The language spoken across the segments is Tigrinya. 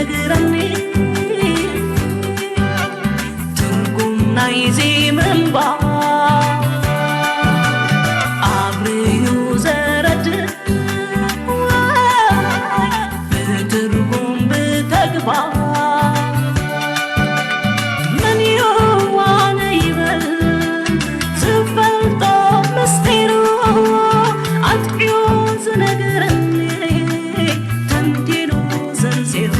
ነግረኒ ትርጉም ናይዚ ምንባር ኣብርዩ ዘረድእ ብትርጉም ብተግባር መን ይዋነ ይበል ዝፈልጦ ምስጢሩ ኣጥዕዮ ዝነግረኒ ተንቲኑ ዘንዚሩ።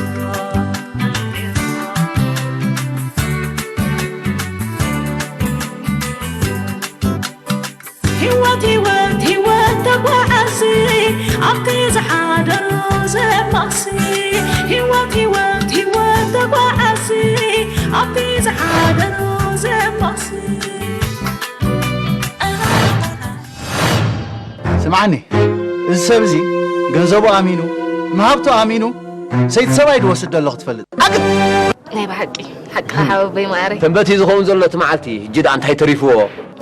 ህይወት ህይወት ህይወት ተጓዓዚ ኣብቲ ዝሓደሮ ዘማሲ። ህይወት ህይወት ህይወት ተጓዓዚ ኣብቲ ዝሓደሮ ዘማሲ። ስምዓኒ፣ እዚ ሰብ እዚ ገንዘቡ ኣሚኑ ንሃብቱ ኣሚኑ ሰይቲ ሰብኣይ ድወስድ ዘሎ ክትፈልጥ። ኣግድ! ናይ ብሓቂ ሓቅኻ ሓወቦይ መዓረይ። ሰንበት እዩ ዝኸውን ዘሎ እቲ መዓልቲ። ሕጂ ደኣ እንታይ ተሪፍዎ?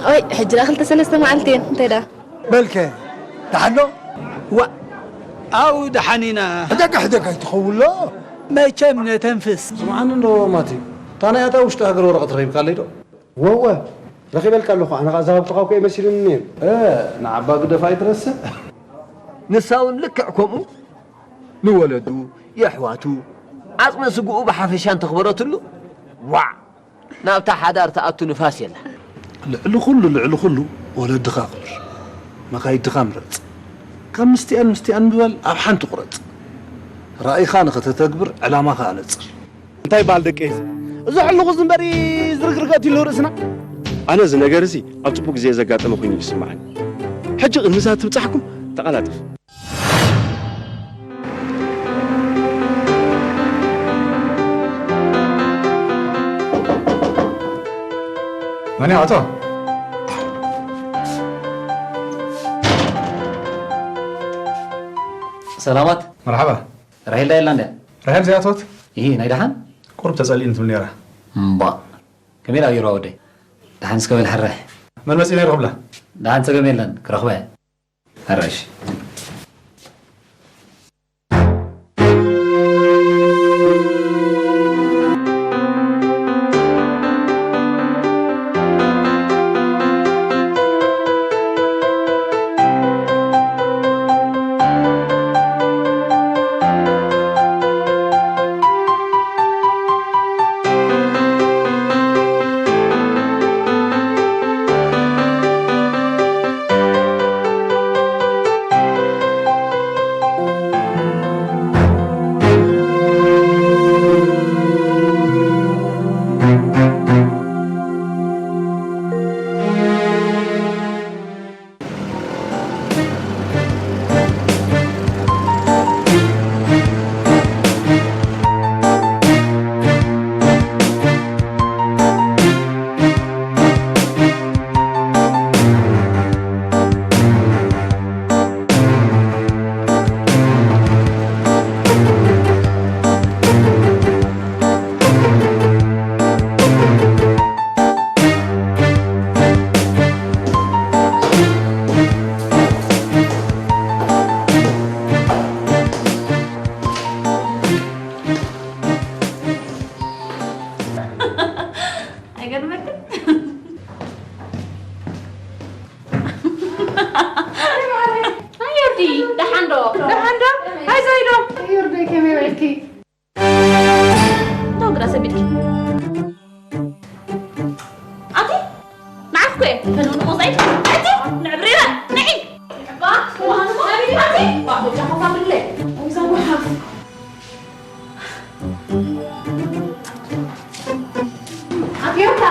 ኦይ ሕጂ ደኣ ክልተ ሰለስተ መዓልቲ እየን። እንታይ ደኣ? በልከ ደሓን ዶ? ዋእ ኣብኡ ደሓን ኢና። ሕደጋ ሕደጋ ኣይትኸውን ሎ። መቸም ነተንፍስ። ስምዓኒ እንዶ ማቲ፣ እታ ናይ ኣታ ውሽጢ ሃገር ወረቐት ረኺብካለይ ዶ? ወወ ረኺበልካ ኣለኹ። ኣነ ኸኣ ዝሃብኩኻ እኮ እየ መሲሉኒ ነይሩ። እ ንዓባ ግደፍ ኣይትረስዕ። ንሳ እውን ልክዕ ከምኡ ንወለዱ፣ የሕዋቱ፣ ዓጽመ ስግኡ ብሓፈሻ እንተኽበረትሉ ዋዕ ናብታ ሓዳር ትኣቱ ንፋስ የላ። ልዕሊ ኩሉ ልዕሊ ኩሉ ወለድኻ ኣኽብር። መኻይድኻ ምረጽ። ካብ ምስቲኣን ምስቲኣን ምባል ኣብ ሓንቲ ቁረጽ። ራኢኻ ንኸተተግብር ዕላማኻ ኣነጽር። እንታይ ይበሃል ደቀይ እዚ? እዚ ሕልኹ እዚ እምበር ዝርግርግ ኣትዩሉ ርእስና። ኣነ እዚ ነገር እዚ ኣብ ጽቡቕ ግዜ ዘጋጠመ ኮይኑ እዩ ዝስምዓኒ። ሕጂ ቅድሚ እዛ ትብጻሕኩም ተቐላጠፍ። መን እዩ ኣቶ? ሰላማት መርሓባ። ራሄል ዳይላ እንድያ ራሄል ዘይኣተወት? ይሂ ናይ ደሓን ቁሩብ ተጸሊእኒ ትብል ነይራ። እምባ ከመይ ዳኣ ገይርዋ ወደይ ደሓን እስከ በል ሕራይ መን መጺኡ ነይሩ ክብላ? ደሓን ጸገም የለን ክረኽባ እየ ሕራይ እሺ ኣይገርመክን? ኣዮዲ ደሓን ዶ? ደሓን ዶ? ኣይዞይ ዶ? ዮርዶይ ከመይ ውዒልኪ? እንዶ ግዳ ሰቢድኪ ኣቲ ንዓኽ ኮ እየ ፈነውኒ ወፃኢት ኣቲ ንዕብሪራ ንዒ ኣቲ ባቦጃ ኸፋ ብለ እዛ ጓሓፍ ኣቲ ዮርዳ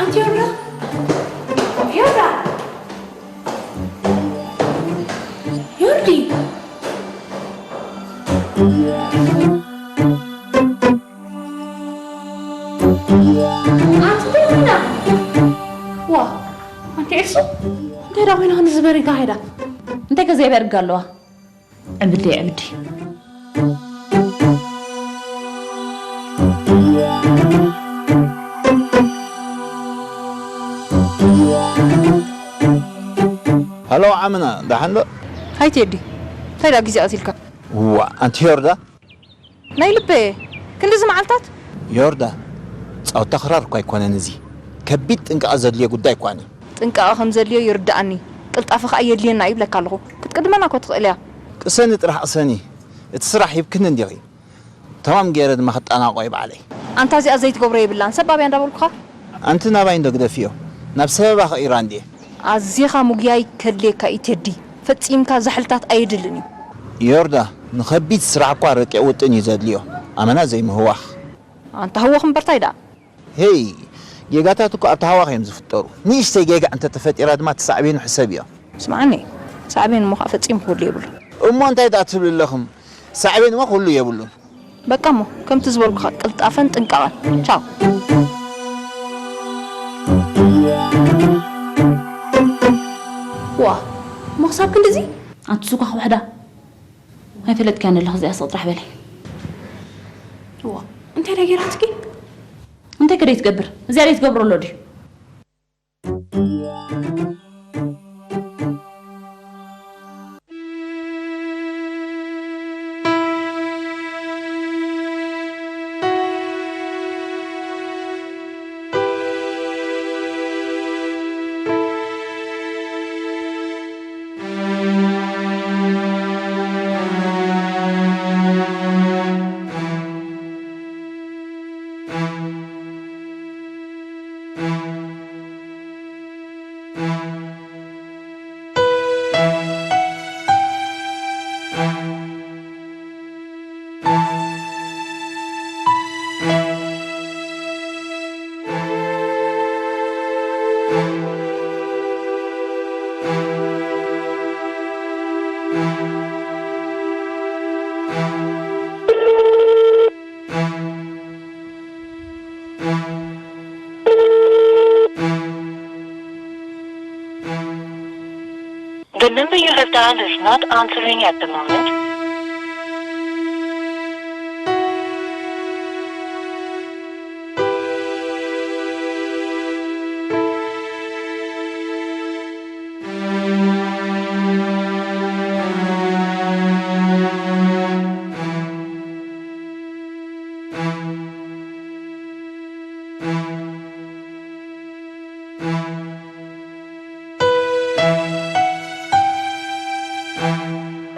ኣቲ ዮርዳ ዮርዳ ዮርዲ ኣቲ ቴና ዋ ኣንቲ ኤልሱ እንታይ ዳ ኮይና ክንዚ በሪጋ ሄዳ እንታይ ከ ዘይበርጋ ኣለዋ ዕብዲ ዕብዲ ሃሎ ዓምና ደሓን ዶ? ሃይ ቴዲ፣ እንታይ ደኣ ግዜ ቀቲልካ? ዋ ኣንቲ ዮርዳ። ናይ ልበ ክንድዚ መዓልታት? ዮርዳ፣ ጻውታ ክራር እኳ ኣይኮነን እዚ። ከቢድ ጥንቃቐ ዘድልዮ ጉዳይ እኳ እዩ። ጥንቃቐ ከም ዘድልዮ ይርድኣኒ፣ ቅልጣፈ ከኣ የድልየና እዩ ይብለካ ኣለኹ። ክትቅድመና እኮ ትኽእል እያ። ቅሰኒ ጥራሕ ቅሰኒ። እቲ ስራሕ ሂብክኒ እንዲኺ። ተማም ገይረ ድማ ክጠናቆ እየ ባዕለይ። ኣንታ እዚኣ ዘይትገብሮ የብላን፣ ሰብ ኣብያ እንዳበልኩኻ። ኣንቲ ናባይ እንዶ ግደፍዮ፣ ናብ ሰበባ ክቕይራ እንድየ። ኣዚኻ ምጉያይ ከድልየካ እዩ ቴዲ፣ ፈጺምካ ዛሕልታት ኣየድልን እዩ። ዮርዳ፣ ንኸቢድ ስራሕ እኳ ረቂቕ ውጥን እዩ ዘድልዮ፣ ኣመና ዘይምህዋኽ። ኣንታ ህወኽ እምበር ታይ ደኣ። ሄይ፣ ጌጋታት እኮ ኣብቲ ሃዋኽ እዮም ዝፍጠሩ። ንእሽተይ ጌጋ እንተተፈጢራ ድማ እቲ ሳዕቤኑ ሕሰብዮ። ስምዓኒ፣ ሳዕቤን እሞ ከዓ ፈጺሙ ክህሉ የብሉን። እሞ እንታይ ደኣ ትብሉ ኣለኹም? ሳዕቤን እሞ ክህሉ የብሉን። በቃ እሞ ከምቲ ዝበልኩኻ ቅልጣፈን ጥንቃቐን። ቻው። ዋ፣ እሞ ክሳብ ክንድዚ? ኣንቲ ሱካኽ ውሕዳ። ኣይፈለጥክያን ኣለኺ፣ እዚኣ ስቕ ጥራሕ በሊ። እዋ፣ እንታይ ደኣ ገይራትኪ? እንታይ ከ ደይ ትገብር? እዚኣ ደይ ትገብሮ ኣሎ ድዩ? The number you have dialed is not answering at the moment.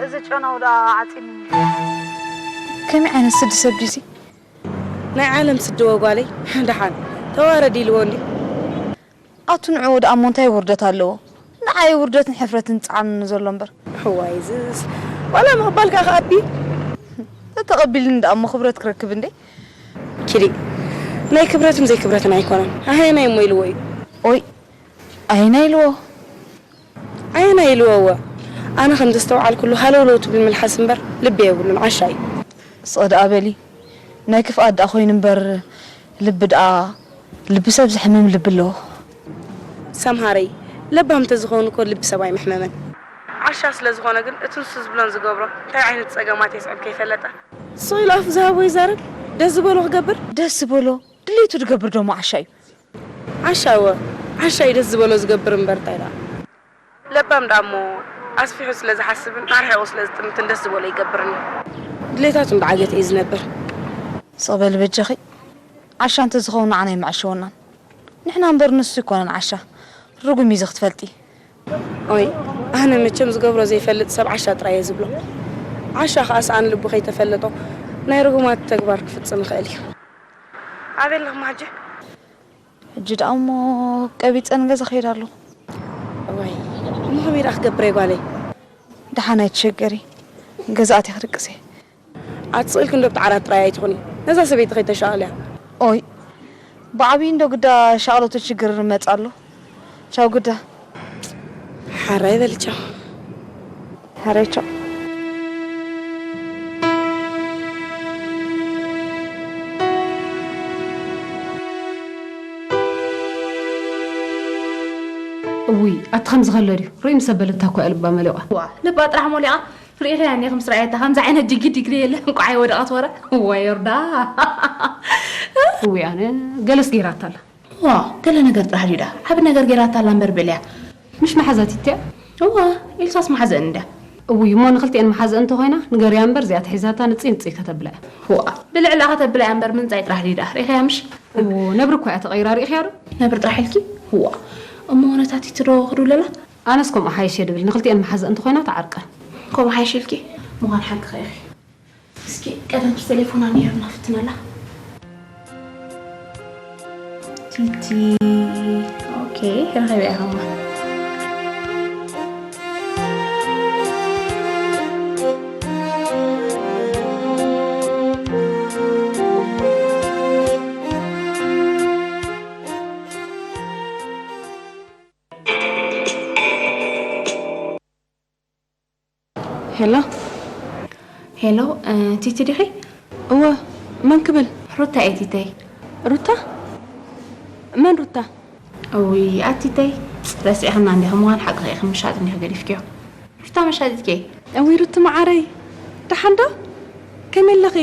እዚ ጨናው ደኣ ዓጺኒ። ከመይ ዓይነት ስዲ ሰብ ድዩሲ? ናይ ዓለም ስዲ ወ ጓለይ። ደሓን ተዋረድ ኢልዎ እንድዩ። ኣቱ ንዕኡ ደኣ እሞ እንታይ ውርደት ኣለዎ? ንዓይ ውርደትን ሕፍረትን ጸዓኑኒ ዘሎ እምበር። እዋይ እዝስ ዋላ ምቕባል ከኣ ክኣቢ። ተተቐቢልኒ ደኣ እሞ ክብረት ክረክብ እንዴ? ኪዲ ናይ ክብረትን ዘይክብረትን ኣይኮነን። ኣህየናይ እሞ ኢልዎ እዩ? ኦይ ኣየናይ ኢልዎ? ኣየናይ ኢልዎ እወ? ኣነ ከም ዘስተውዓልኩሉ ሃለውለው ትብል ምልሓስ እምበር ልቢ የብሉን። ዓሻ እዩ። ስቕ ደኣ በሊ። ናይ ክፍኣት ደኣ ኮይኑ እምበር ልቢ ደኣ ልቢ ሰብ ዘሕምም ልቢ ኣለዎ። ሰምሃረይ ለባም ተዝኸውን እኮ ልቢ ሰብ ኣይምሕመመን። ዓሻ ስለ ዝኾነ ግን እቲ ንሱ ዝብሎን ዝገብሮን እንታይ ዓይነት ጸገማት የስዕብ ከይፈለጠ ስቕ ኢሉ ኣፉ ዝሃቦ ይዛረብ። ደስ ዝበሎ ክገብር። ደስ ዝበሎ ድሌቱ ዝገብር ደሞ ዓሻ እዩ። ዓሻ እወ ዓሻ እዩ ደስ ዝበሎ ዝገብር እምበር እንታይ ደኣ። ለባም ደኣ እሞ ኣስፊሑ ስለ ዝሓስብን ኣርሒቑ ስለ ዝጥምትን ደስ ዝበሎ ይገብርኒ። ድሌታቱ እንዳዓገተ እዩ ዝነብር። ስቕ በሊ በጃኺ። ዓሻ እንተዝኸውን ንዓና ኣይምዓሸወናን። ንሕና እምበር ንሱ ኣይኮነን ዓሻ። ርጉም እዩ እዚ ክትፈልጢ። ኦይ ኣነ መቸም ዝገብሮ ዘይፈልጥ ሰብ ዓሻ ጥራይ እየ ዝብሎ። ዓሻ ከኣ ሰኣን ልቡ ከይተፈለጦ ናይ ርጉማት ተግባር ክፍጽም ይኽእል እዩ። ኣበይ ኣለኹም ሕጂ? ሕጂ ደኣ እሞ ቀቢጸ ንገዛ ክኸይድ ኣለኹ። እዋይ እሞ ከመይ ደኣ ክገብር እየ ጓለይ? ደሓን ኣይትሸገሪ፣ ገዛ ኣትየ ክድቅስ እየ። ኣቲ ስቕ ኢልኪ እንዶ ብቲ ዓራት ጥራይ ኣይትኹኒ፣ ነዛ ሰበይቲ ከይተሻቕልያ። ኦይ ብዓብዪ እንዶ ግዳ ሻቕሎት ሽግር ይመጽእ ኣሎ። ቻው ግዳ። ሓራይ በሊ ቻው። ሓራይ ቻው። እውይ ኣቲ ከምዚ ከሎ ድዩ ርኢ ምስ ኣበለታ እኮ እያ ልባ መሊቓ። ዋ ልባ ጥራሕ ሞሊቓ ርኢኽያ እኒኽምስ ረኣየታ ከምዚ ዓይነት ጅግዲ ግዲ የለን እንቋዕ ኣይወደቐት ወረ። እዋይ ዮርዳ። እውይ ኣነ ገለስ ገይራታ ኣላ። ዋ ገለ ነገር ጥራሕ ድዩ ደኣ ዓቢ ነገር ገይራታ ኣላ እምበር በልያ። ምሽ መሓዛቲት እያ። እዋ ኢልሳስ መሓዘን እንድያ። እውይ እሞ ንክልቲኤን መሓዘ እንተኾይና ንገርያ እምበር እዚኣ ተሒዛታ ንጽይ ንጽይ ከተብላ እያ። ዋእ፣ ብልዕላ ከተብላ እያ እምበር ምንጻይ ጥራሕ ድዩ ደኣ? ርኢኽያ ምሽ? እዎ፣ ነብሪ እኳ እያ ተቐይራ፣ ርኢኽያ ዶ? ነብሪ ጥራሕ ኢልኪ? ዋእ፣ እሞ ነታ ቲቲ ዶ ክድውለላ? ኣነስ ከምኡ ሓይሽ እየ ድብል፣ ንክልቲኤን መሓዘ እንተኾይና ትዓርቀን። ከምኡ ሓይሽ ኢልኪ? ምዃን ሓቅኺ ኢኺ። እስኪ ቀደም ቴሌፎና ነይርና ፍትነላ። ቲቲ፣ ኦኬ፣ ረኺበያ ከማ። ሄሎ። ሄሎ፣ እ፣ ቲቲ ዲኺ? እወ፣ መን ክብል? ሩታ እየ ቲተይ። ሩታ? መን ሩታ? እውይ፣ ኣቲ ቲተይ፣ ረሲዕኽና እንዲኺ፣ ምዃን ሓቅኺ ኢኺ፣ ምሻጥ እንዲኺ ገዲፍክዮ። ሩታ መሻጢትኪ እየ። እውይ ሩቲ መዓረይ፣ ደሓን ዶ? ከመይ ኣለኺ?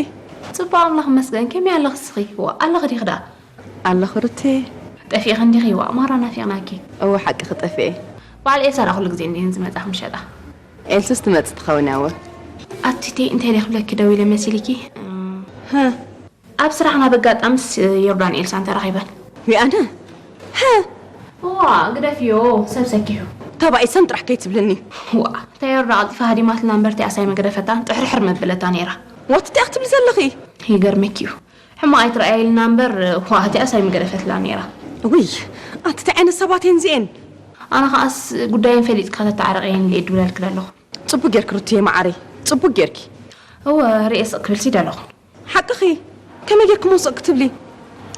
ጽቡቕ ኣምላኽ ይመስገን፣ ከመይ ኣለኺ እስኺ? ዋ፣ ኣለኺ ዲኺ ደኣ? ኣለኹ ሩቴ። ጠፊእኺ እንዲኺ፣ ዋእ፣ ማራ ናፊቕናኪ። እወ፣ ሓቅኺ ጠፊኤ። በዓል ኤልሳ ደኣ ኩሉ ግዜ እንድየን ዝመጻ ክምሸጣ። ኤልስስ ትመጽእ ትኸውን እያ፣ እወ። ኣቲ ቲተይ፣ እንታይ ኢለ ክብለኪ ደዊለ መሲልኪ? እም፣ ሀ? ኣብ ስራሕና በጋጣምስ ዮርዳን ኤልሳን ተራኺበን። ዊ ኣነ? ሀ? ዋ፣ ግደፍዮ፣ ሰብ ሰኪሑ። ተባኢሰን ጥራሕ ከይትብልኒ። ዋ፣ እንታይ ዮርዳ ቀልጢፋ ሃዲማትልና እምበር፣ እቲኣስ ኣይመገደፈታን፣ ጥሕርሕር መበለታ ነይራ። ዋት እቲኣ ክትብሊ ዘለኺ? ይገርመኪ እዩ። ሕማቕ ኣይትረኣያ ኢልና እምበር፣ ዋ፣ እቲኣስ ኣይምገደፈትላ ነይራ። ውይ፣ ኣቲ እንታይ ዓይነት ሰባት እየን እዚኤን? ኣነ ኸኣስ ጉዳየን ፈሊጥካ ተተዓረቐየን ኢለ እየ ድውለልኪ ዘለኹ። ጽቡቅ ጌርኪ ሩትየ መዓረይ፣ ጽቡቅ ጌርኪ። እወ፣ ርእየ ስቕ ክብልሲ ደለኹ። ሓቅኺ፣ ከመይ ጌርኪ እሞ ስቕ ክትብሊ?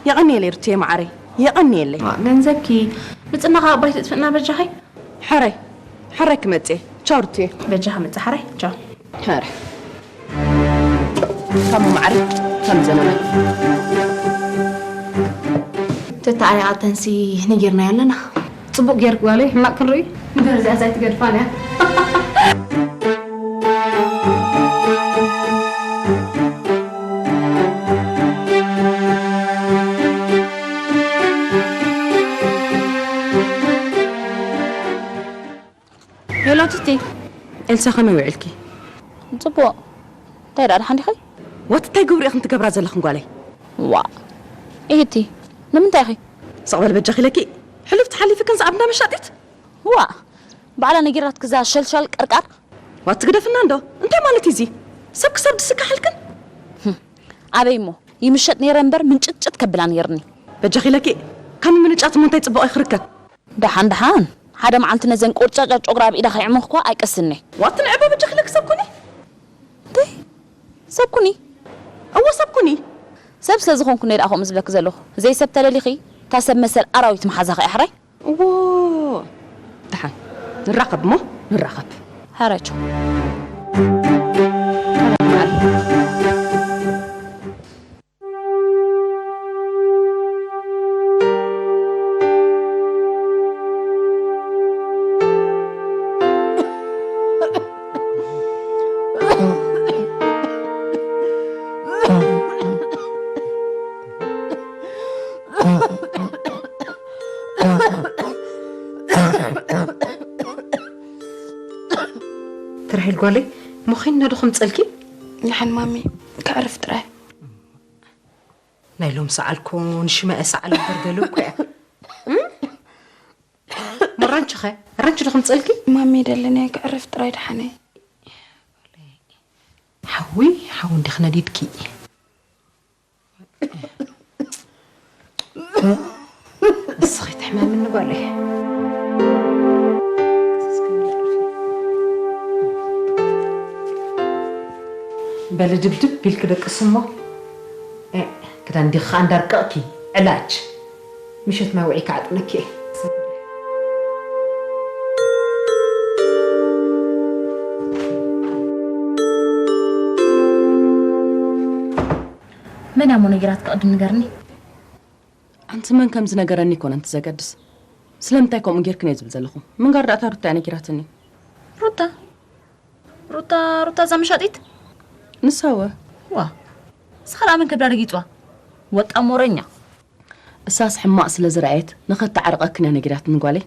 የቐንየለይ ሩትየ መዓረይ፣ የቐንየለይ። ዋ፣ ገንዘብኪ ምጽናኻ ኣባይ ትጥፍእና በጃኺ? ሕራይ፣ ሕራይ ክመጽእ እየ። ቻው ሩትየ። በጃኻ ምጽእ ሕራይ፣ ቻው። ሕራይ። ካብ መዓረይ፣ ካብ ዘመናይ። ተተኣሪቓተንሲ ነጊርናዮ ኣለና። ጽቡቕ ጌርኪ ጓለይ፣ ሕማቕ ክንርኢ። እምበር እዚኣ ኣይትገድፋን እያ። ሄሎ ቲቲ። ኤልሳ ከመይ ውዒልኪ? ጽቡቕ። እንታይ ደኣ ደሓን ዲኺ? ዋት እንታይ ግብሪ ኢኽን ትገብራ ዘለኽን ጓለይ? ዋእ። ኢሂቲ፣ ንምንታይ ኢኺ? ስቕ በል በጃኺ ኢለኪ። ሕሉፍ ተሓሊፍክን ዝኣብ እንዳ መሻጢት? ዋእ። ባዕላ ነጊራትኪ እዛ ሸልሻል ቀርቃር? ዋት ትግደፍና እንዶ። እንታይ ማለት እዩ እዚ? ሰብ ክሳብ ድስካሓልክን? ህም። ኣበይ እሞ? ይምሸጥ ነይረ እምበር ምንጭጭጥ ከብላ ነይርኒ። በጃኺ ኢለኪ። ካብ ምንጫት እሞ እንታይ ጽቡቕ እዩ ክርከብ? ደሓን ደሓን፣ ሓደ መዓልቲ ነዘን ቆርጫጫ ጨጉራ ኣብ ኢዳ ከይዕመኽኳ ኣይቀስን እየ። ዋቲ ንዕቦ በጃኺ ኢለኪ ሰብ ኩኒ። እንታይ? ሰብ ኩኒ? እወ ሰብ ኩኒ። ሰብ ስለ ዝኾንኩ እየ ደኣ ከምኡ ዝብለኪ ዘለኹ። ዘይሰብ ተለሊኺ፣ እታ ሰብ መሰል ኣራዊት መሓዛኺ እያ ሕራይ። እዎ። ደሓን። ንራኸብ እሞ፣ ንራኸብ። ሕራይ ቻው። ትራሄል ጓለይ፣ መኺንና ዶ ከምጸልኪ? ንሓን ማሚ፣ ከዕርፍ ጥራይ። ናይ ሎም ሰዓል ኮን ሽመ ሰዓል እምበር ገለ እኮ እያ። እም? መራንቺ ኸ? ራንቺ ዶ ከምጸልኪ? ማሚ ደለነ ክዕርፍ ጥራይ ደሓነይ። ሓዊ፣ ሓዊ እንዲኽ ነዲድኪ። እስኺ ትሕመምኒ ጓለይ። በሊ ድብድብ ቢልኪ ደቅሲ እሞ። እ፣ ክዳን ዲኺ ከኣ እንዳርቀቕኪ ዕላጅ። ምሸት ማይ ውዒ ክዓጥነኪ እየ። መን እያ እሞ ነጊራትኪ ቅድም ንገርኒ? ኣንቲ መን ከም ዝነገረኒ ኣይኮነን እቲ ዘገድስ። ስለምንታይ ከምኡ ጌርክን እየ ዝብል ዘለኹ። ምንጋር ደኣ እታ ሩታ እያ ነጊራትኒ። ሩታ? ሩታ፣ ሩታ እዛ መሻጢት? ንሳ እወ። ዋ፣ ንሳ ኸኣ መን ከብዳ ረጊጽዋ? ወጣ ሞረኛ። እሳስ ሕማቕ ስለ ዝረኣየት ንኸተዓርቐክን እያ ነጊራትኒ ጓለይ።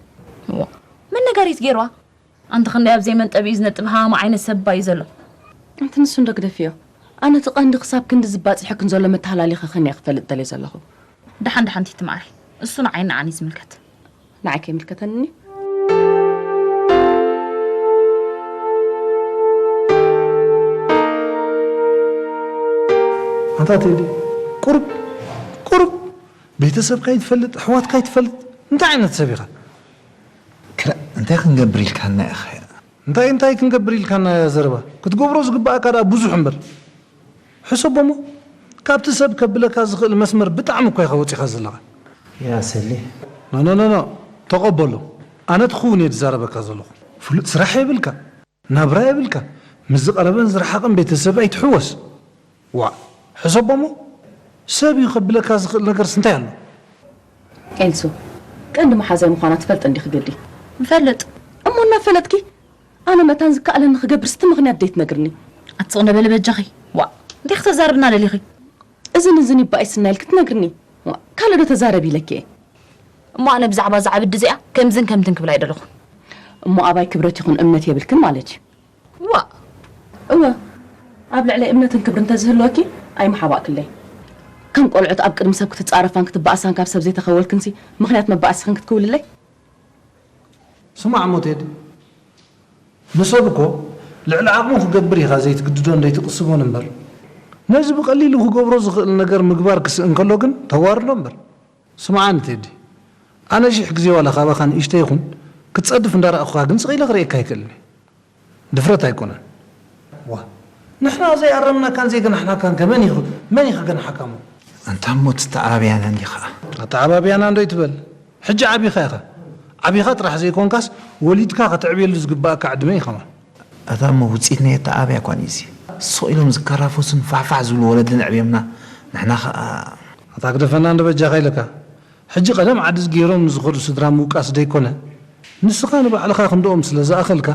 ዋ፣ መን ነጋሪት ገይርዋ? ኣንቲ ክንደይ ኣብ ዘይመን ጠቢኡ ዝነጥብ ሃማ ዓይነት ሰብ እባ እዩ ዘሎ። ኣንቲ ንሱ እንዶ ግደፍዮ። ኣነ እቲ ቀንዲ ክሳብ ክንዲ ዝባጽሐክን ዘሎ መተሃላሊኸክን እየ ክፈልጥ ደልየ ዘለኹ። ደሓን ደሓን ቲቲ ማዕረይ፣ እሱ ንዓይ ንዓን እዩ ዝምልከት። ንዓይ ከይምልከተኒ። ኣንታ ቴዲ፣ ቁሩብ ቁሩብ ቤተሰብካ ይትፈልጥ፣ ኣሕዋትካ ይትፈልጥ። እንታይ ዓይነት ሰብ ኢኻ? ክላ እንታይ ክንገብር ኢልካና ኢኻ? እንታይ እንታይ ክንገብር ኢልካና እያ ዘረባ? ክትገብሮ ዝግባኣካ ደኣ ብዙሕ እምበር። ሕሰቦ እሞ፣ ካብቲ ሰብ ከብለካ ዝኽእል መስመር ብጣዕሚ እኮ ኢኻ ወጺኻ ዘለኻ። ያ ሰሊ። ኖ፣ ኖ፣ ኖ፣ ኖ። ተቐበሎ። ኣነ ትኽውን እየ ዝዛረበካ ዘለኹ። ፍሉጥ ስራሕ የብልካ። ናብራ የብልካ። ምስ ዝቐረበን ዝረሓቐን ቤተሰብ ኣይትሕወስ። ዋእ፣ ሕሰቦ እሞ፣ ሰብ እዩ ከብለካ ዝኽእል ነገርስ እንታይ ኣሎ? ኤልሱ፣ ቀንዲ መሓዛይ ምዃና ትፈልጥ እንዲኺ ግዲ። ንፈልጥ። እሞ እናፈለጥኪ፣ ኣነ መታን ዝከኣለኒ ክገብር ስቲ ምኽንያት ደይትነግርኒ? ኣቲ ስቕ እንደ በሊ በጃኺ። ዋእ፣ እንታይ ክተዛርብና ደሊኺ? እዝን እዝን ይባኢስና ኢልኪ ትነግርኒ? ዋእ፣ ካልእ ዶ ተዛረቢ ኢለኪ እየ። እሞ ኣነ ብዛዕባ እዛ ዓብዲ እዚኣ ከምዝን ከምትን ክብል ኣይደለኹን። እሞ ኣባይ ክብረት ይኹን እምነት የብልክን ማለት እዩ? ዋእ። እወ፣ ኣብ ልዕለይ እምነትን ክብርን ተዝህልወኪ ኣይምሓባእክለይ። ከም ቆልዑት ኣብ ቅድሚ ሰብ ክትጻረፋን ክትበኣሳን ካብ ሰብ ዘይተኸወልክንሲ ምኽንያት መባኣሲኽን ክትክውልለይ? ስማዕ እሞ ቴዲ፣ ንሰብ እኮ ልዕሊ ዓቕሙ ክገብር ኢኻ ዘይትግድዶን ዘይትቕስቦን እምበር፣ ነዚ ብቐሊሉ ክገብሮ ዝኽእል ነገር ምግባር ክስእን ከሎ ግን ተዋርዶ እምበር። ስምዓኒ ቴዲ፣ ኣነ ሺሕ ግዜ ዋላ ካባኻ ንእሽተይ ይኹን ክትጸድፍ እንዳረኣኹኻ ግን ስቕ ኢለ ክርእየካ ኣይክእልን እየ። ድፍረት ኣይኮነን። ዋ፣ ንሕና ዘይኣረምናካን ዘይገናሕናካን ከ መን እዩ መን እዩ ክገንሓካ እሞ? ኣንታ እሞ ትተዓባብያና እንዲኻ። ኣተዓባብያና እንዶ ይትበል። ሕጂ ዓቢኻ ኢኻ። ዓቢኻ ጥራሕ ዘይኮንካስ ወሊድካ ከተዕብየሉ ዝግባኣካ ዕድመ እዩ ከማን። ኣታ እሞ ውጽኢት ናይ ኣተዓባብያ እኳ እዩ እዚ። ስቕ ኢሎም ዝከራፈሱን ፋሕፋሕ ዝብሉ ወለዲ ነዕብዮምና፣ ንሕና ኸኣ ኣታ ግደፈና እንዶ በጃኻ ኢለካ። ሕጂ ቀደም ዓዲ ዝገይሮም ንዝኸዱ ስድራ ምውቃስ ደይኮነ፣ ንስኻ ንባዕልኻ ክንድኦም ስለ ዝኣኸልካ፣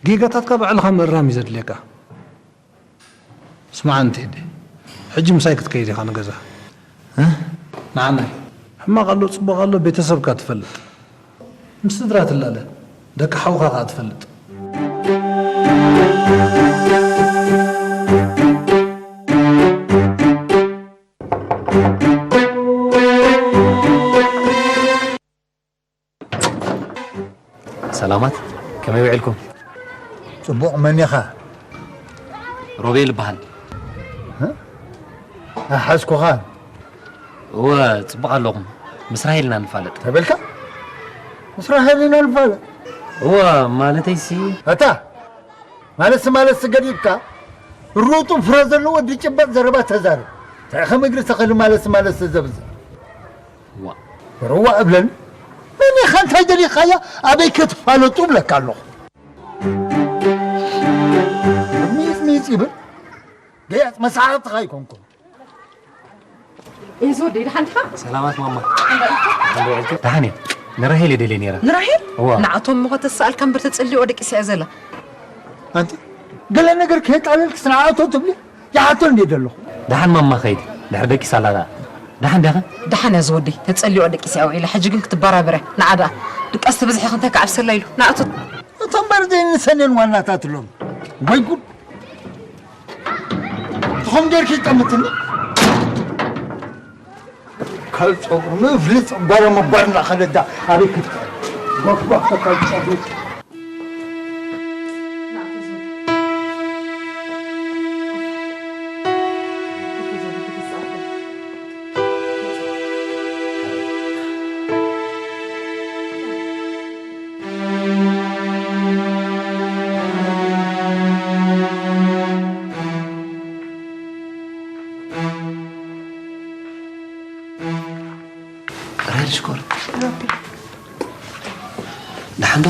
ጌጋታትካ ባዕልኻ ምእራም እዩ ዘድልየካ። ስምዓኒ ቴዲ፣ ሕጂ ምሳይ ክትከይድ ኢኻ ንገዛ። እ? ንዓናይ፣ ሕማቕ ኣሎ ጽቡቕ ኣሎ ቤተሰብካ ትፈልጥ። ምስ ስድራ ትላለ፣ ደቂ ሓውኻ ከኣ ትፈልጥ። ሰላማት፣ ከመይ ውዒልኩም? ጽቡቕ፣ መን ኢኻ? ሮቤል እበሃል። እ? ኣይሓዝኩኻን። እወ፣ ጽቡቕ ኣለኹም። ምስ ራሄል ኢና ንፋለጥ። ተበልካ? ምስ ራሄል ኢና ንፋለጥ? እወ፣ ማለተይሲ ኣታ፣ ማለሲ ማለሲ ገዲፍካ፣ ሩጡ ፍረ ዘለዎ ዝጭበጥ ዘረባ ተዛረብ። እንታይ ከም እግሪ ተኸሊ ማለሲ ማለሲ ዘብዝሕ? ዋእ። ርዋ እብለኒ። መን ኢኻ እንታይ ደሊኻያ ኣበይ ከ ትፋለጡ እብለካ ኣለኹ። ሚጽ ሚጽ ይብል። ገያጽ መሳቕጥኻ ኣይኮንኩን። እዚ ወደይ ደሓን ዲኻ? ሰላማት ማማ። ደሓን እየ። ንራሄል እየ ደልየ ነይረ። ንራሄል? እዋ። ንዓቶም እሞ ከተሰኣልካ እምበር ተጸልዮ ደቂስ እያ ዘላ። ኣንቲ ገለ ነገር ከየጣለልክስ ንዓኣቶ ትብሊ? ይሓቶ እንዴ ዘለኹ? ደሓን ማማ ኸይድ። ድሕሪ ደቂስ ኣላ ደኣ። ደሓን ዲኻ? ደሓን እያ ዝወደይ። ተጸልዮ ደቂስ እያ ውዒላ። ሕጂ ግን ክትበራበር እያ። ንዓ ደኣ። ድቃስ ተበዝሒ ክንታይ ክዓብሰላ ኢሉ። ንኣቶ እቶም በር ዘይንሰነን ዋናታት ሎም። ወይ ጉድ። ትኾም ጌርኪ ይጠምትኒ። ካልጾ ምፍልጽ ጓረ መጓር እናኸለዳ ኣበይ ክትቀር? ጓፍ ጓፍ ተካል ጸጉር። ራሄል ሽኮር። ረቢ። ደሓን ዶ?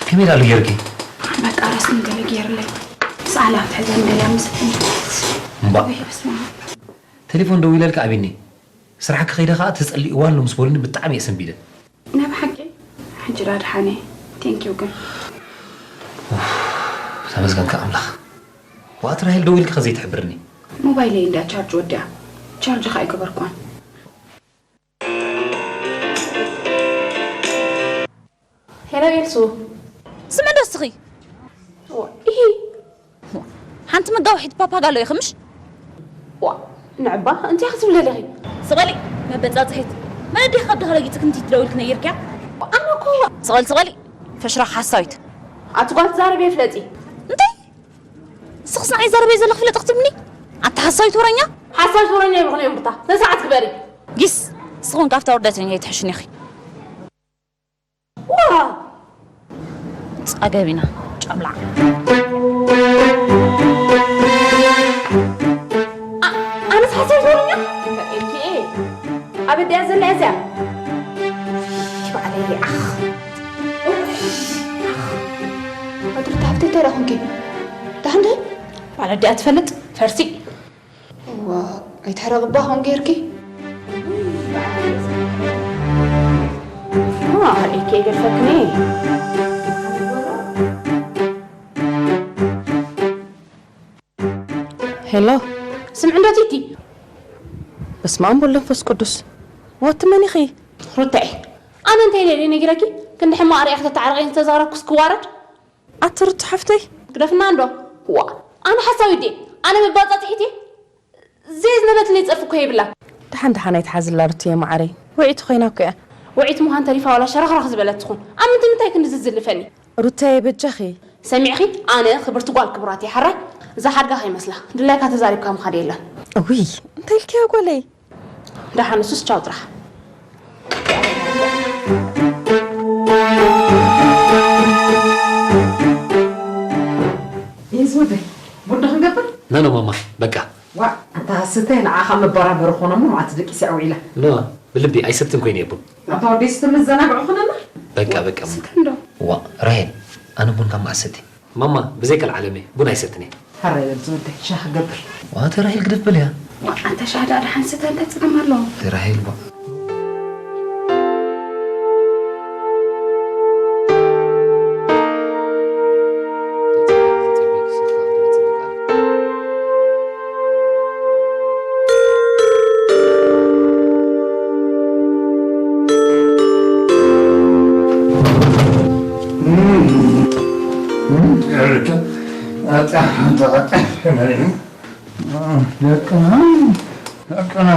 ከመይ ዳሉ ጌርኪ? በቃ ራስን ገለ ጌርለይ። ሰኣላ ትሕዘን ገለ ምስልኒ። እምባ። ወይ በስመ ኣብ። ቴሌፎን ደዊለልካ ኣቢኒ። ስራሕ ክኸይደ ከኣ ተጸሊእዋ ኣሎ ምስ በሉኒ ብጣዕሚ እየ ሰንቢደ። ናይ ብሓቂ? ሕጂ ደኣ ደሓነ። ቴንኪው ግን። ኡፍ፣ ተመስገንካ ኣምላኽ። ዋት ራሄል ደዊልካ ዘይትሕብርኒ? ሞባይለይ እንድያ ቻርጅ ወዲኣ። ቻርጅ ከኣ ኣይገበርኳን። ሄሎ ኤልሱ። ስምዒ ዶ እስኺ? እሂ። ሓንቲ መጋውሒት ፓፓጋሎ ኢኺ ምሽ? ዋ፣ ንዕባ እንታይ ክትብሊ ኣለኺ? ስቐሊ መበጻጽሒት። መን ኣዴኺ ካብ ድኻ ረጊጽ ክንቲ ትደውል ክነይርክያ? ኣነ እኮ ስቐሊ፣ ስቐሊ። ፈሽራኽ ሓሳዊት። ኣቲ ጓል ትዛረቢ ፍለጢ። እንታይ? ንስኽስ ንዓይ ዘረበይ ዘለኽ ፍለጥ ክትብኒ? ኣታ ሓሳዊት ወረኛ? ሓሳዊት ወረኛ ይብኹን እዮም ብታ። ስነ ስርዓት ግበሪ። ጊስ፣ ንስኹን ካብታ ውርደተኛ ይትሕሽኒ ኢኺ። ዋ! ጸገብ ኢና፣ ጨምላዕ። ኣ-፣ ኣነስ ሓሳብ ዞርኛ? ኤልኪኤ፣ ኣብ ኣዲኣ ዘላ እያ እዚኣ። እሽ፣ በዓለይ፣ ኣኽ። ኣድሪ፣ ታብተይ እንታይ ደኣ ኾንኪ? ደሓን ዶ? በዓል ኣዲኣ ትፈልጥ? ፈርሲ። እዋ፣ ኣይትሕረቕባ ከምኡ ጌርኪ። እዋ፣ ካልኣይኪ ኣይገድፈክን እየ። ሄሎ። ስምዒ እንዶ ቲቲ። በስመ ኣብ ወወልድ ወመንፈስ ቅዱስ። ዋቲ መን ኢኺ? ሩታ እየ። ኣነ እንታይ ኢለ ነጊረኪ? ክንዲ ሕማቕ ርኢኺ ተተዓርቐኒ ዝተዛረብኩስ ክዋረድ? ኣቲ ሩቲ ሓፍተይ። ግደፍና እንዶ። ዋ፣ ኣነ ሓሳዊት ድየ? ኣነ መባጻጽሒት እየ? ዘይዝነበትለይ ጸርፊ እኮ የብላን። ደሓን ደሓን ኣይትሓዝላ ሩትየ መዓረይ። ውዒት ኮይና እኮ እያ። ውዒት ምዃን ተሪፋ ዋላ ሸራኽራኽ ዝበለት ትኹን። ኣብ ምንታይ ምንታይ ክንዲ ዝዝልፈኒ? ሩታየ በጃኺ። ሰሚዕኺ? ኣነ ክብርቲ ጓል ክቡራት እየ ሓራይ። እዛ ሓድጋ ከይመስላ። ድላይካ ተዛሪብካ ምኻድ የለን። እውይ፣ እንታይ ኢልክያ ጓለይ? ደሓን ንሱስ ቻው ጥራሕ። የዝወደይ፣ ቡን ዶ ክንገብር? ኖ፣ ኖ፣ ማማ፣ በቃ። ዋ፣ ኣንታ ስተ ንዓኻ መበራበሪ ኾኖ እሞ መዓት ደቂሰ ውዒለ። ኖ፣ ብልቢ ኣይሰትን ኮይነ እየ ቡን። ኣንታ ወደይ ስተ መዘናግዒ ኾነና። በቃ፣ በቃ፣ ማማ። ስተ እንዶ። ዋ፣ ራሄል፣ ኣነ ቡን ካብ መዓስ ሰትየ? ማማ፣ ብዘይ ካልዓለም እየ ቡን ኣይሰትን እየ። ሕራይ በል ዝወደይ፣ ሻሂ ክገብር። ዋ፣ ኣቲ ራሄል ግደፍ በልያ። ዋ፣ ኣንታ ሻሂ ደኣ ደሓን ስተ፣ እንታይ ጸገም ኣለዎ? ኣቲ ራሄል፣ ዋ። ደቅና፣ ደቅና።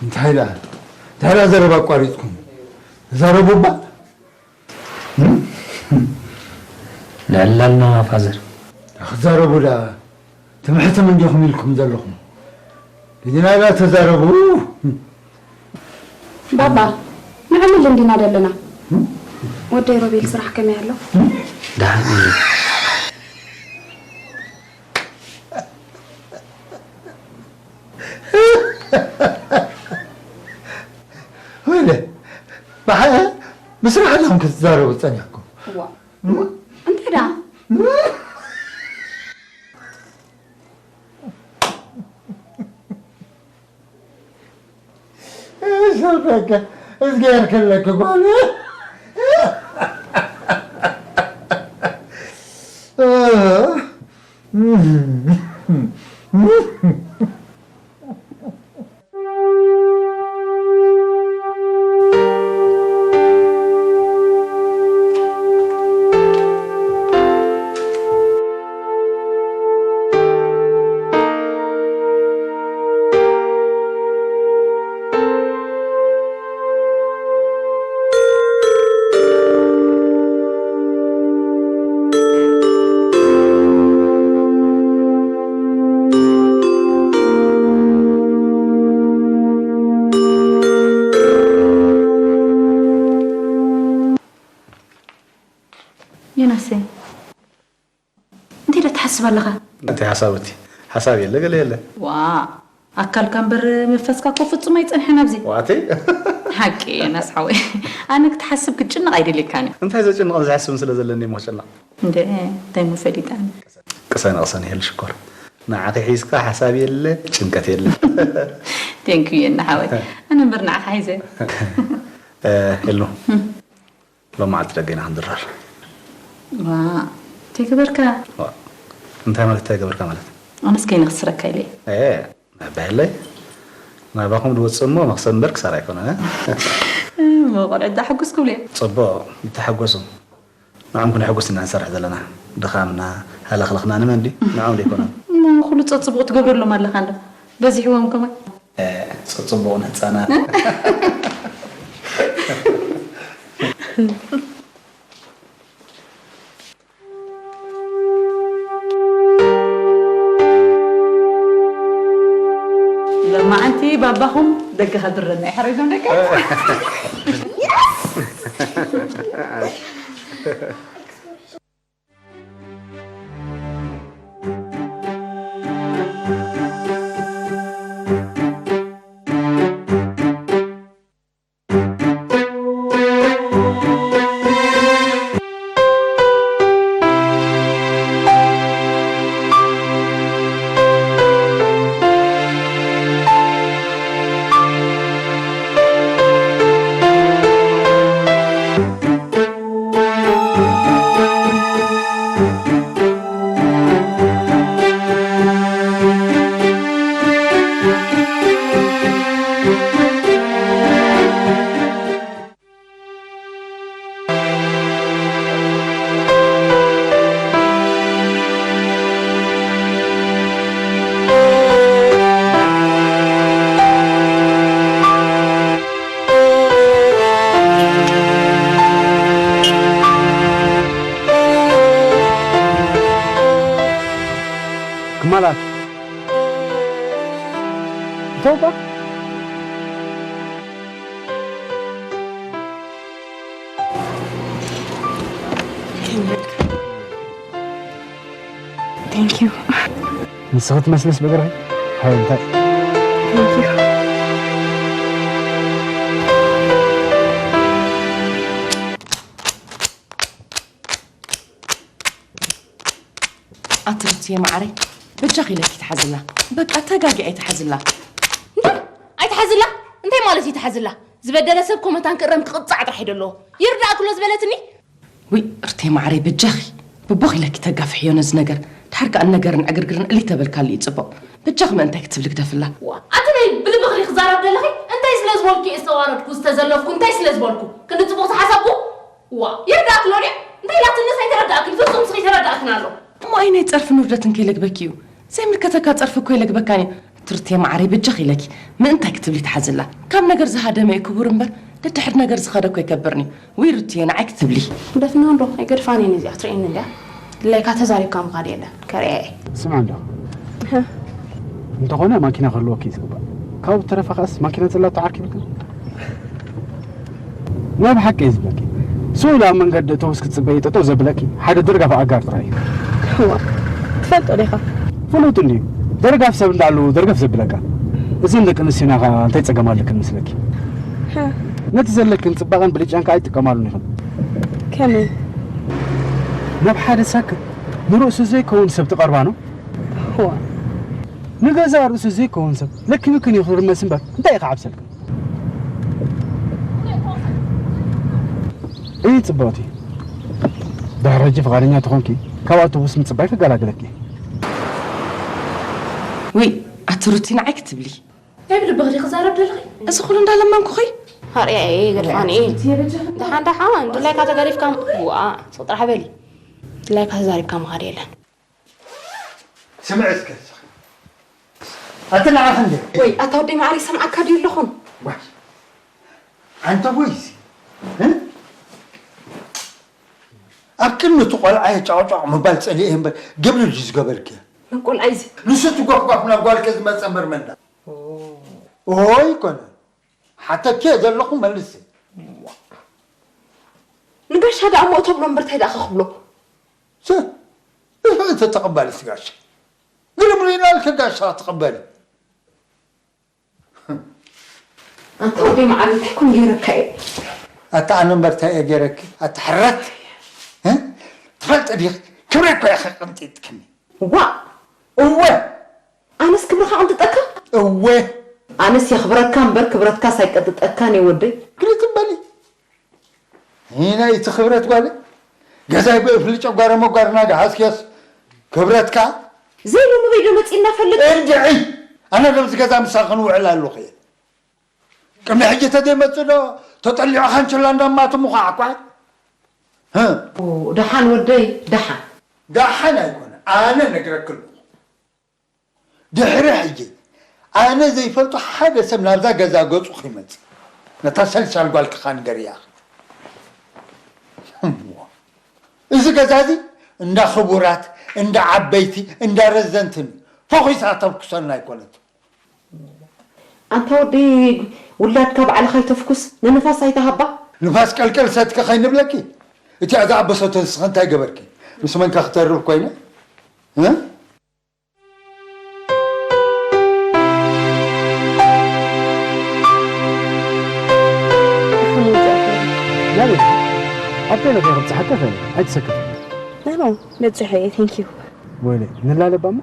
እንታይ ደኣ፣ እንታይ ደኣ ዘረባ ኣቋሪጽኩም? ተዛረቡ እባ። ንዕላልና ፋዘር። ክትዛረቡ ደኣ ትምሕትም እንዲኹም ኢልኩም ዘለኹም። ግና ደኣ ተዛረቡ። ባባ፣ ንዕምል እንዲና ዘለና። ወደይ ሮቤል ስራሕ ከመይ ኣሎ? ደሓን እዩ። ወይለ፣ ብሓ-፣ ብስራሕ ኣለኹም ክትዛረቡ ጸኒሕኩም። እዋ። እንታይ ደኣ? እሰበከ፣ እዝግሄር ከለኪ ጓል። ዮናሰይ፣ እንታይ ዶ ትሓስብ ኣለኻ? እንታይ ሓሳብ እቲ? ሓሳብ የለ፣ ገለ የለ። ዋ፣ ኣካልካ እምበር መንፈስካ እኮ ፍጹም ኣይጸንሐን ኣብዚ። ዋተይ? ሓቂ፣ ዮናስ ሓወይ። ኣነ ክትሓስብ ክትጭነቕ ኣይደልየካን እዩ። እንታይ ዘጭንቕን ዘሕስብን ስለ ዘለኒ እሞ ክጭነቕ። እንደ፣ እንታይ እሞ ፈሊጠ ኣነ? ቅሰን ቅሰን ይሄል ሽኮር። ንዓኺ ሒዝካ ሓሳብ የለ፣ ጭንቀት የለ። Thank you የና ሓወይ። ኣነ እምበር ንዓኻ ሒዘ። እ፣ ሄሉ። እም። ሎም መዓልቲ ደገ ኢና ክንድረር። ዋ፣ እንታይ ገበርካ? ዋ፣ እንታይ ማለት እንታይ ገበርካ ማለት? ኣነስ ከይነ ክስረካ ኢለ። ኤ፣ ናባይለይ። ናባኹም ዝወፅእ እሞ መኽሰብ እምበር ክሳራ ኣይኮነን፣ እ? እሞ ቆልዑት ዳሕጉስ ክብሉ እዮም። ፅቡቕ፣ ይተሓጎሱ። ንዕኦም ክንሕጉስ ኢና ንሰርሕ ዘለና። ድኻምና ሃለኽለኽና ንመን ድዩ? ንዕኦም ዶ ኣይኮነን? እሞ ኩሉ ጸጽቡቕ ትገብረሎም ኣለኻ እንዶ። በዚሕዎም ከማን። እ፣ ጸጽቡቕ ንህጻናት። ሎማዓንቲ ባባኹም ደገ ከድረና ይሕረጆም ደቀ። ክማላት። እተው እባ። Thank you. ንስኺ ትመስልስ ብግርኺ? ሃይ እንታይ? Thank you. ኣቲ ሩትየ መዓረይ፣ በጃኺ ኢለኪ ተሓዝላ። በቃ ተጋጊ ኣይተሓዝላ። እንታይ? ኣይተሓዝላ? እንታይ ማለት እዩ ተሓዝላ? ዝበደለ ሰብ ኮመታን ክእረም ክቕጻዕ ጥራሕ እዩ ደለዎ። ይርዳእክሎ ዝበለትኒ? ውይ፣ ሩትየ መዓረይ በጃኺ። ብቦኽ ኢለኪ ተጋፍሕዮ ነዚ ነገር። ድሓር ከኣ ነገር ንዕግርግርን እሊ ተበልካሉ እዩ ጽቡቕ። በጃኺ ምእንታይ ክትብሊ ግደፍላ። ዋ፣ ኣቲ ናይ ብልብኽሊ ክዛረብ ደለኺ? እንታይ ስለ ዝበልኩ እየ ዝተዋረድኩ፣ ዝተዘለፍኩ፣ እንታይ ስለ ዝበልኩ? ክንዲ ጽቡቕ ዝሓሰብኩ? ዋ፣ ይርዳእክሎ ድዩ? እንታይ ኢላትንስ ኣይተረዳእክን፣ ፍጹም ስኺ ተረዳእክን ኣሎ። እሞ ኣይ ናይ ጸርፍን ውርደትን ከይለግበኪ እዩ? ዘይምልከተካ ጸርፊ እኮ የለግበካን እዩ። ትርቴ መዓረይ በጃኺ ኢለኪ ምእንታይ ክትብሊ ትሓዝላ? ካብ ነገር ዝሃደመ እዩ ክቡር እምበር ደድሕሪ ነገር ዝኸደ እኮ ኣይከብርን እዩ። ውይ ሩትየ ንዓይ ክትብሊ። ደፍና እንዶ ኣይገድፋን እየ ነዚኣ ክትርእየኒ እንድያ። ድላይካ ተዛሪብካ ምኻድ የለን። ከርእያ እየ። ስምዓ እንዶ። እንተኾነ ማኪና ክህልወኪ እዩ ዝግባእ። ካብኡ ብተረፈ ከኣስ ማኪና ዘላቶ ዓርኪ ይብልክን? ናይ ብሓቂ እየ ዝብለኪ። ስኡል ኣብ መንገዲ እተውስ ክትጽበዪ ጠጠው ዘብለኪ ሓደ ደርጋፍ ኣጋር ጥራይ እዩ። እዋ፣ ትፈልጦ ዲኻ? ፍሉጥ እንድዩ። ደርጋፍ ሰብ እንዳሉ ደርገፍ ዘብለካ። እዘን ደቂ ኣንስትዮና ኸኣ እንታይ ጸገም ኣለክን መስለኪ? ነቲ ዘለክን ጽባቐን ብልጫን ከኣ ኣይትጥቀማሉን ኢኽን። ከመይ? ናብ ሓደ ሳክት ንርእሱ ዘይከውን ሰብ ትቐርባ ነው? እዋ። ንገዛእ ርእሱ ዘይከውን ሰብ ለኪምክን እዩ ክርመስ እምበር እንታይ እዩ ክዓብሰልክን? እይ ጽብቕቲ፣ ድሕሪ ሕጂ ፍቓደኛ ተኾንኪ ካብ ኣውቶቡስ ምጽባይ ክገላግለኪ። ውይ፣ ኣቲ ሩቲ ንዓይ ክትብሊ? ናይ ብልብኺ ዲኺ ክዛረብ ደለኺ? እዚ ኩሉ እንዳለመንኩኺ? ሃርያ እየ ገድፋኒ። ደሓን ደሓን፣ ድላይካ ተገሪፍካ፣ ዋ፣ ስቕ ጥራሕ በሊ። ድላይካ ተዛሪብካ ምኻድ የለን። ስምዒ እስከ እስኺ። ኣቲ ንዓኺ እንደ ወይ ኣታ ወደይ ማዕረ ይሰምዓካ ድዩ ኣለኹን? ዋይ። ኣንተ ወይሲ? እ? ኣብ ቅድሚ እቲ ቆልዓ ጫቕጫቕ ምባል ጸሊኤ እምበር፣ ግብሪ ድዩ ዝገበርክዮ? መን ቆልዓ እዩ እዚ? ንሱ እቲ ጓፍጓፍ ናብ ጓልከ ዝመጸ እምበር መን ደኣ? ኦ። ኦይ ኮነ። ሓተኪ ዘለኹ መልሲ። ንጋሻ ደኣ እሞ እተብሎ እምበር እንታይ ደኣ ክብሎ? ስ-፣ እቲ ተቐባሊ እቲ ጋሻ። ግርም ርኢና ኢልኪ ጋሻ ትቐበሊ። ኣንታ ወደይ መዓር እንታይ ኮን ገይረካ እየ? ኣታ ኣነ እምበር እንታይ እየ ገይረኪ? ኣታ ሕረት። እ? ትፈልጢ ዲኺ? ክብረይ እኮ ኢኺ ቅንጢጥክኒ። ዋእ! እወ! ኣነስ ክብርኻ ቅንጥጠካ? እወ! ኣነስ የኽብረካ እምበር ክብረትካስ ኣይቀጥጠካን እየ ወደይ። ግልጽ በሊ። ይህ ናይ እቲ ክብረት ጓል ገዛይ ብእፍሊ ጨጓረ መጓርና ገሃስክዮስ ክብረትካ ዘይሎሚ በይዶ መጺእና ፈልጥ። እንድዒ! ኣነ ኣብዚ ገዛ ምሳኺ ክንውዕል ኣለኹ እየ። ቅድሚ ሕጂ ተዘይመጽእ ዶ ተጠሊዑ ካንችላ እንዳማቱ ምዃዕ እኳ። ደሓን ወደይ፣ ደሓን። ደሓን ኣይኮነ፣ ኣነ ነግረክ ኣለኹ። ድሕሪ ሕጂ ኣነ ዘይፈልጦ ሓደ ሰብ ናብዛ ገዛ ገጹ ከይመጽእ። ነታ ሰልሳል ጓልክኻ ንገርያ። እዚ ገዛ እዚ እንዳ ክቡራት፣ እንዳ ዓበይቲ፣ እንዳ ረዘንትን ፎኺሳ ተፍኩሰና ኣይኮነት። ኣንታ ወዲ ውላድካ ባዕልኻ ይተፍኩስ፣ ንንፋስ ኣይትሃባ። ንፋስ ቀልቀል ሰትኪ ከይንብለኪ፣ እቲ ዝኣበሰቶ ንስኺ እንታይ ገበርኪ? ምስ መንከ ክተርፍ ኮይነ? እ? ናበይ? ኣብተይ ነፈ ክብጽሓካ ይኽእል፣ ኣይትሰክፍ። ናኖ፣ በጺሐ እየ፣ thank you። ወይለይ፣ ንላለባ እሞ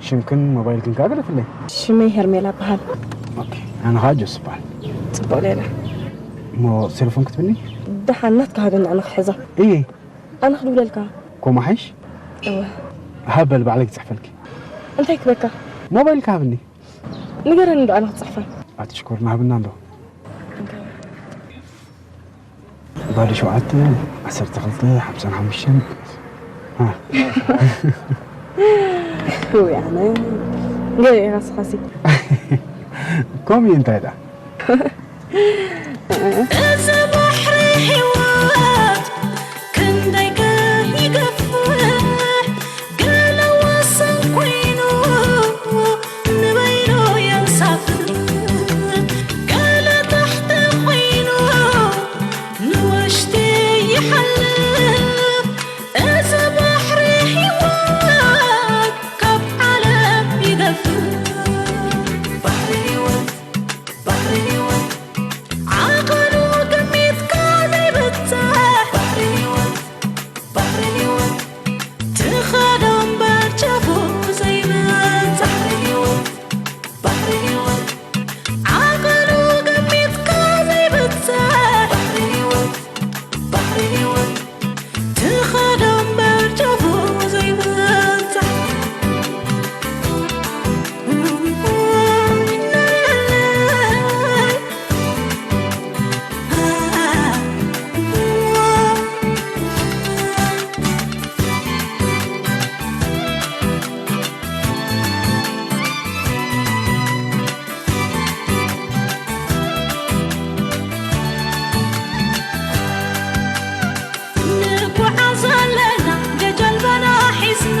ሽምክን ሞባይልክን ከኣ ግደፍለይ። ሽመይ ሄርሜላ እበሃል። ኦኬ፣ ኣነ ኸኣ ጆስ እበሃል። ጽቡቕ ሌላ። እሞ ሴልፎን ክትብኒ? ደሓን ናትካ ሃበኒ ኣነ ክሕዛ። እየ። ኣነ ክድውለልካ። ኮማ ሓይሽ? እወ። ሃብ በል ባዕለይ ክጽሕፈልኪ። እንታይ ክበካ? ሞባይልካ ሃብኒ። ንገረኒ ዶ ኣነ ክጽሕፋ? ኣቲ ሽኮር ናብና እንዶ። ባዶ ሸውዓተ፣ ዓሰርተ ክልተ፣ ሓምሳን ሓሙሽተን። ሃ። ውይ ኣነ። ገለ ኢኻ ስኻሲ። ከምኡ እዩ እንታይ ደኣ? እዚ ባሕሪ ህይወት ክንደይ ከ ይገፍሕ፣ ገለ ወሰን ኮይኑ ንበይኑ የንሳፍፍ፣ ገለ ታሕቲ ኮይኑ ንውሽጢ ይሓልፍ። እዚ ባሕሪ ህይወት ካብ ዓለም ይገፍሕ። ባሕሪ ህይወት፣ ባሕሪ ህይወት፣ ዓቐኑ ግሚትካ ዘይብጻሕ። ባሕሪ ህይወት፣ ባሕሪ ህይወት፣ ትኸዶ እምበር ጫፉ ዘይብጻሕ። ባሕሪ ህይወት፣ ባሕሪ ህይወት፣ ዓቐኑ ግሚትካ ዘይብጻሕ። ባሕሪ ህይወት፣ ባሕሪ ህይወት፣ ትኸዶ እምበር ጫፉ ዘይብጻሕ። ንጉዓዝ ኣለና ገጀልባና ሒዝና፣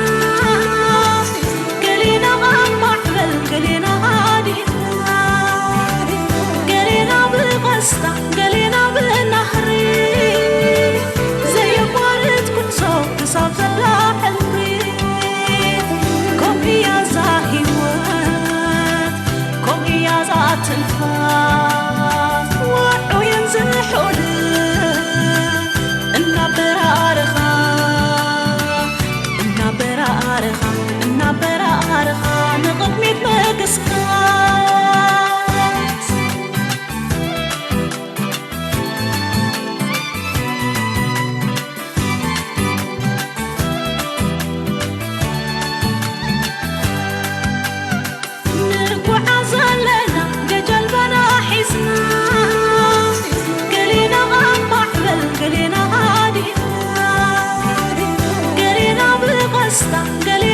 ገሌና ኣብ ማዕበል፣ ገሌና ሃዲና፣ ገሌና ብቐስታ፣ ገሌና ብናህሪ፣ ዘየቋርጽ ጉዕዞ ክሳብ ዘላ ሕልሚ። ከምኡ እያ እዛ ህይወት፣ ከምኡ እያ እዛ ትንፋስ፣ ውዑይን ዝሑልን እናበራረኻ፣ እናበራረኻ፣ እናበራረኻ ንቕድሚት ምግስጋስ። ንጉዓዝ ኣለና ገጀልባና ሒዝና፣ ገሌና ኣብ ማዕበል፣ ገሌና ሃዲና፣ ገሌና ብቐስታ፣ ገሌና